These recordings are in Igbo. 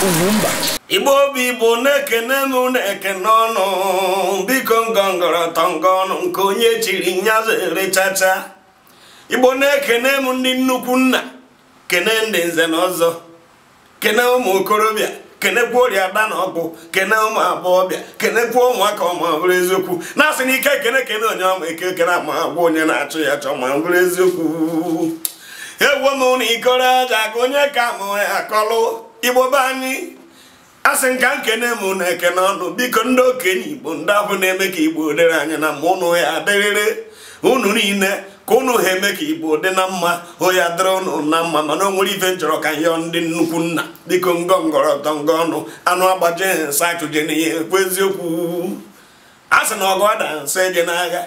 Ugwumba. Igbo bụ Igbo na-ekene m na-ekene ọnụ biko ngọngọrọtọ ngọnụ nke onye chiri nyazere chacha. Igbo na-ekene m ndị nnukwu nna, kene ndị nze na ọzọ, kene ụmụ okorobịa, kenekwa ori ada na ọkpụ, kene ụmụ agbọghọbịa, kenekwa ụmụaka ọma bụrụ eziokwu. Na-asị na ike ekene kene onye ọma eke ekene ama agwa onye na-achụ ya chọ ma bụrụ eziokwu. Ewo m na ikoro aja ka onye ka mụ akọlụ. Igbo be anyị asị nka nkene m na-ekene ọnụ biko ndị okenye Igbo ndị ahụ na-eme ka Igbo dịrị anyị na mma, ụnụ ya adịrịrị unu niile ka ụnụ ha eme ka Igbo dị na mma, hụ ya dịrị ụnụ na mma. Mana o nwere ife nchọrọ ka yọọ ndị nnukwu nna biko ngọngọrọtọ ngọ ọnụ anụ agbaje nsa achụje n'ihe ekwu eziokwu. A sị na ọgụ ada nsa eje n'agha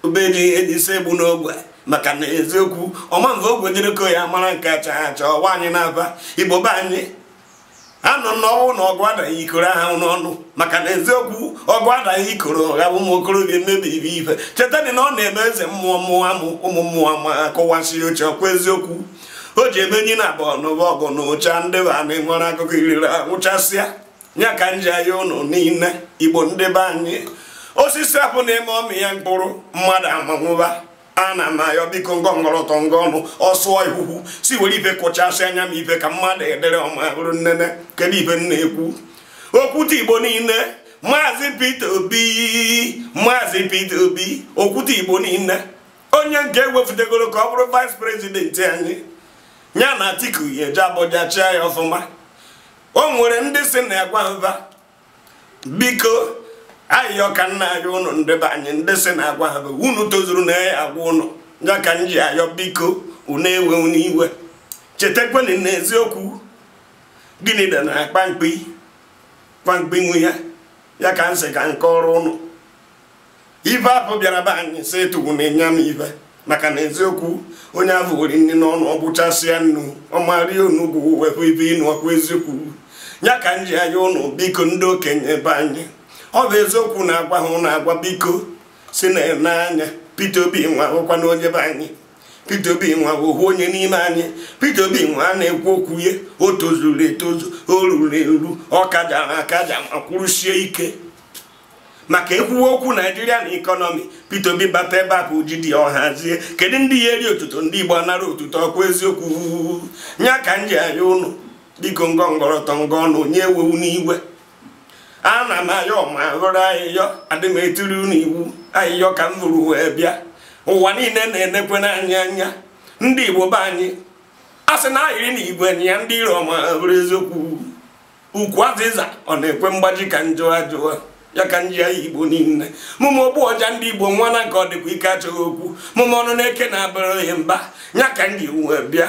ubeji eji ise egbu n'ogwe, maka na eziokwu ọma mve ogwe dịrịko ya mara nke acha acha ọwa anyị na-aba. Igbo be anyị anọ n'ọnwụ na ọgụ adaghị ikoro ahụ n'ọnụ, maka na eziokwu ọgụ adaghị ikoro ọgha ụmụ okorobịa emebi ibe ife. Cheta dị na ọ na-eme eze mmụọ mmụọ amụ ụmụ mmụọ ma akụwasị oche ọkwa eziokwu. O ji eme enyi na abụọ n'ụba ọgụ na ụcha ndị be anyị nwere akụkọ iriri anwụchasịa. Ya ka nji anya ụnụ niile Igbo ndị be anyị, osisi apụ na-eme ọmị ya mkpụrụ mmadụ amanwụba. Ana m ayọ biko ngọngọrọtọ ngọnụ ọsụọ ihuhu si were ife kụchasị anya m ife ka mmadụ edere ọma bụrụ nnene. Kedu ife m na-ekwu? Okwute Igbo niile, Maazị Peter Obi, Maazị Peter Obi, okwute Igbo niile, onye nke ewefutegoro ka ọ bụrụ vice president anyị, ya na Atiku ya eje Abuja chịa ya ọfụma. O nwere ndị si na agwa mba biko ayịyọ ka nna anyị ụnụ ndị be anyị ndị si na agwa ha bụ unu tozuru na ya agwa ụnụ, ya ka m ji ayọ biko unu ewe unu iwe. Chetakwanụ na eziokwu gịnị dị na akpa mkpi kpamkpi nwe ya, ya ka nsị ka nke ọrụ ụnụ. Ife afọ bịara be anyị sị tụgbu na ịnya m ife, maka na eziokwu onye afọ were nne n'ọnụ ọ gbụchasịa nnu ọmarie onugwu wepụ ife ịnụ ọkwa eziokwu. Ya ka m ji ayọ ụnụ biko ndị okenye be anyị, ọ bụ eziokwu na-agwa ha ụnụ agwa biko si na-ene anya. Peter Obi nwa hụkwa na onye be anyị, Peter Obi nwa hụ onye n'ime anyị, Peter Obi nwa a na-ekwu okwu ya o tozuru etozu, o ruru eru, ọ kajara akaja ma kwurusie ike. Maka ekwuwe okwu Naijiria na ekọnọmi, Peter Obi bata ebe a bụ ji dị ọhazie. Kedu ndị ya eri otuto? Ndị Igbo anara otuto ọkwa eziokwu. Nya ka m ji ayọ ụnụ biko ngọngọrọtọ ngọnụ onye ewewu n'iwe. Ana m ayọ ma hụrụ ayịyọ, adị m etiri unu iwu, ayịyọ ka m vụrụ wee bịa. Ụwa niile na-enekwe n'anya anya ndị Igbo be anyị a sị na ayịrị na igwe ya ndị iro ma bụrụ eziokwu. Ukwu azịza ọ na-ekwe mgbaji ka njụ ajụwa, ya ka nji ayị Igbo niile. Mụmụ ogbu ọja ndị Igbo nwa na nke ọ dịkwa ike achọghị okwu, mụmụ ọnụ na-eke na-abụrụ ya mba, ya ka m ji wee bịa.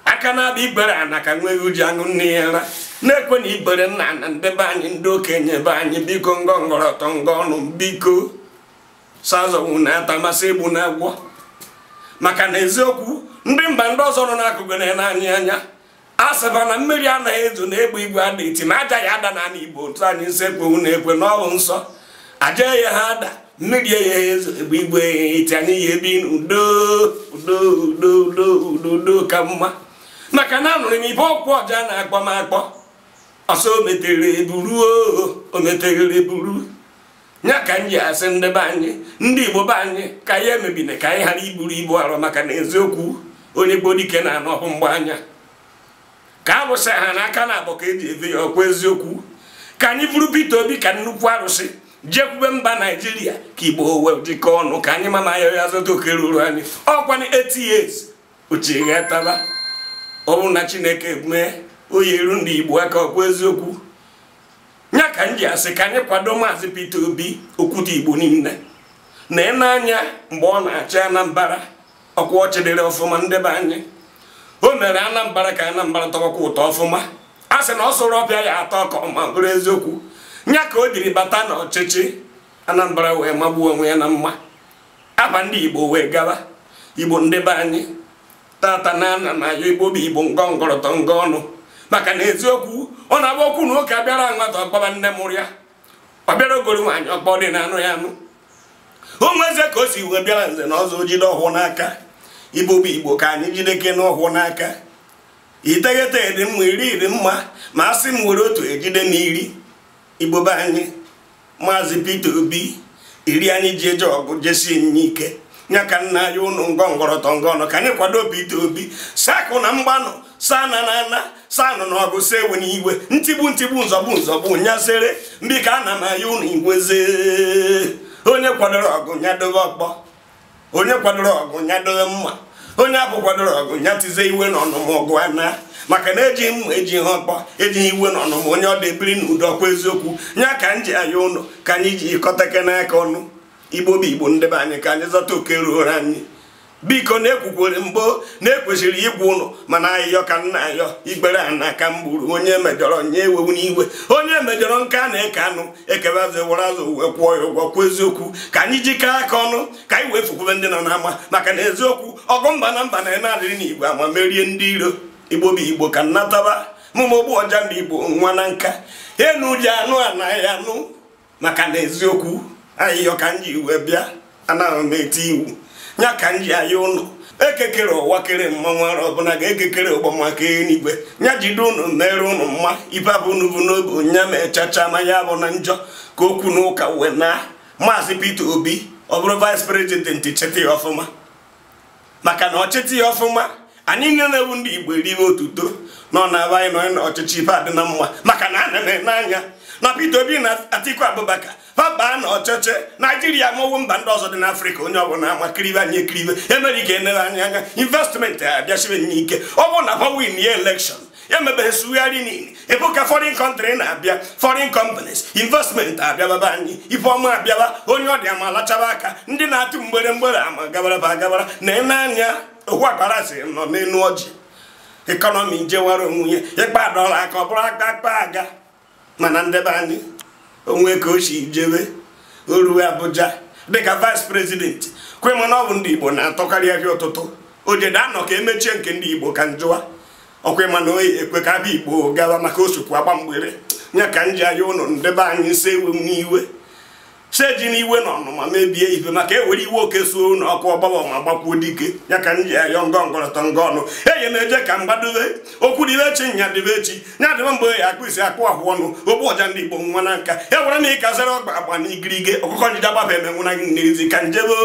Aka na-abịa igbere ana ka nwee uji aṅụ nne ya ra, na-ekwe na igbere nna na ndị be anyị ndị okenye be anyị biko ngọngọrọtọ ngọnụ biko sazọnwụ na-ata masị egbu na agwọ. Maka na eziokwu ndị mba ndị ọzọ nọ n'akụkụ na-ene anyị anya a sịba na mmiri anaghị ezo na egbe igwe ada eti ma aja ya ada n'ala Igbo otu anyị nsọ ekwewu na ekwe na ọrụ nsọ aja ya ha ada mmiri ya ezo egbe igwe eti anyị ya ebi n'udo udo udo udo udo udo ka mma. Maka na anụrụ m ibe ọkwụ ọja na-akpọ m akpọ ọsọ o metere eburu o metere eburu. Ya ka m ji asị ndị be anyị ndị Igbo be anyị ka ya emebine ka anyị ghara iburu ibu arọ, maka na eziokwu onye gboo dike na-anụ ọhụ mgbe anya ka arụsị ha n'aka na abụ ka eji efe ya ọkwa eziokwu. Ka anyị bụrụ Peter Obi ka nnukwu arụsị jekwube mba Naijiria ka Igbo wee jikọọ ọnụ ka anyị mama ya ya zụta oke ruru anyị. Ọkwa 8 years ochie taba ọ bụrụ na Chineke mee oyi eru ndị Igbo aka ọkwa eziokwu. Ya ka m ji asị ka anyị kwado Maazị Peter Obi okwute Igbo niile na ene anya mgbe ọ na-achị Anambra ọkwa ọchị dịrị ọfụma ndị be anyị. O mere Anambra ka Anambra tọwakwa ụtọ ọfụma, a sị na ọ sụrụ ọbịa ya atọ ka ọma bụrụ eziokwu. Nya ka o jiri bata n'ọchịchị Anambra wee magbuo onwe ya na mma, aba ndị Igbo wee gawa. Igbo ndị be anyị tata na ana na ya Igbo bụ Igbo ngọngọrọtọ ngọnụ, maka na eziokwu ọ na-abụ okwu na ụka bịara nwata ọkpọba nne mụrụ ya ọ bịara ogoro nwaanyị ọkpọ dị na anụ ya anụ. O nweze ka o si wee bịara nze na ọzọ jide ọhụụ n'aka. Igbo bụ Igbo ka anyị jideke n'ọhụụ n'aka. Iteghete dị mma, 10 dị mma, ma asị m were otu ejide m 10. Igbo be anyị, Maazị Peter Obi, 10 anyị ji eje ọgụ jesie ike. Nya ka nna ya ụnụ ngọngọrọtọ ngọnụ ka anyị kwado Peter Obi. Sakụ na mgbanụ, saa na na saa nọ n'ọgụ, sa ewe n'iwe, ntigbu ntigbu, nzọgbu nzọgbu, nyasere mbika ana m aya ụnụ igwezie. Onye kwadoro ọgụ nya dobe ọkpọ, onye kwadoro ọgụ nya dobe mma, onye abụ kwadoro ọgụ nya tize iwe n'ọnụma ọgụ ana, maka na eji mma eji ihe ọkpọ, ejighị iwe n'ọnụma onye ọ dị ebiri n'udo ọkwa eziokwu. Nya ka m ji aya ụnụ ka anyị ji kọtake n'aka ọnụ. Igbo bụ Igbo, ndebe anyị ka anyị zọta oke ruoro anyị. Biko na-ekwukwere mbụ na-ekwesịrị igwe ụnụ, mana ayịyọ ka nna ayọ igbere a n'aka m gburu. Onye mejọrọ nye ewewu n'iwe, onye mejọrọ nke a na-eke anụ ekebe azụ were azụ wee kwụọ ya ụgwọ. Kwa eziokwu ka anyị jikọọ aka ọnụ ka anyị wee fukwube ndị nọ n'ama, maka na eziokwu ọgụ mba na mba na-eme adịrị n'igwe ama merie ndị iro. Igbo bụ Igbo ka nnataba mụmụ ogbu ọja ndị Igbo nwa na nka enu ji anụ anaghị anụ, maka na eziokwu ayịyọ ka m ji wee bịa, anaghị m eti iwu. Nya ka m ji aya ụnụ ekekere ụwa kere mmanwụ ara ọbụla ga-ekekere ụgbọmaka eluigwe. Nya jide ụnụ mere ụnụ mma, ife abụ unu bụ n'obi nya ma echacha ma ya bụ na njọ ka okwu na ụka wee na. Maazị Peter Obi ọ bụrụ vice president, cheta ya ọfụma, maka na ọchịchị ya ọfụma anyị niile na-ewu ndị Igbo eriwe otuto na ọ na-aba anyị nọ n'ọchịchị ife adị na mma, maka na ana m ene anya na Peter Obi na Atiku Abubakar fabaa na ọchịchị Naijiria mọwụ mba ndị ọzọ dị n'Afrịka. Onye ọbụla amakiribe anyị ekiribe, Amerịka enere anyị anya, investment abịachiri nye ike. Ọ bụrụ na fa win ya elekshọn, ya mebeghị sugharị niile ebe ka foreign country na-abịa, foreign companies investment abịababa anyị, ife ọma abịaba, onye ọ dị ama alachaba aka, ndị na-atụ mgbere mgbere ama gabaraba agabara. Na ene anya okwu akpara sị nọ n'elu ọjị, ekọnọmi jewara onwe ya, ịkpa dọla aka ọ bụrụ aka akpa aga. Mana ndebe anyị onwe ka o si jebe o ruwe Abuja dịka vice president, kwe mana ọ bụ ndị Igbo na-atọkarị ahịa ụtụtụ o jede anọ ka emechie nke ndị Igbo ka njụwa ọkwa mana oyi ekwe ka abịa Igbo gawa maka osokwu agba mgbere. Nya ka m ji aya ụnụ ndebe anyị si ewe m n'iwe, si eji n'iwe na ọnụma mebie ife, maka ewere iwe oke suo na ọkụ ọgbawa ma gbakwuo dike. Ya ka m ji ayọ ngọngọrọtọ ngọnụ enye m eje ka m gbadobe okwu dịbe echi nya dịbe echi nya dịbe mgbe ya akpụ isi akpụ ahụ ọnụ ogbu ọja ndị Igbo nwa na nka e were m ịkazere ọgba agba na igirige ọkụkọ njide agbaba emenwụna gị n'ezi ka njebe.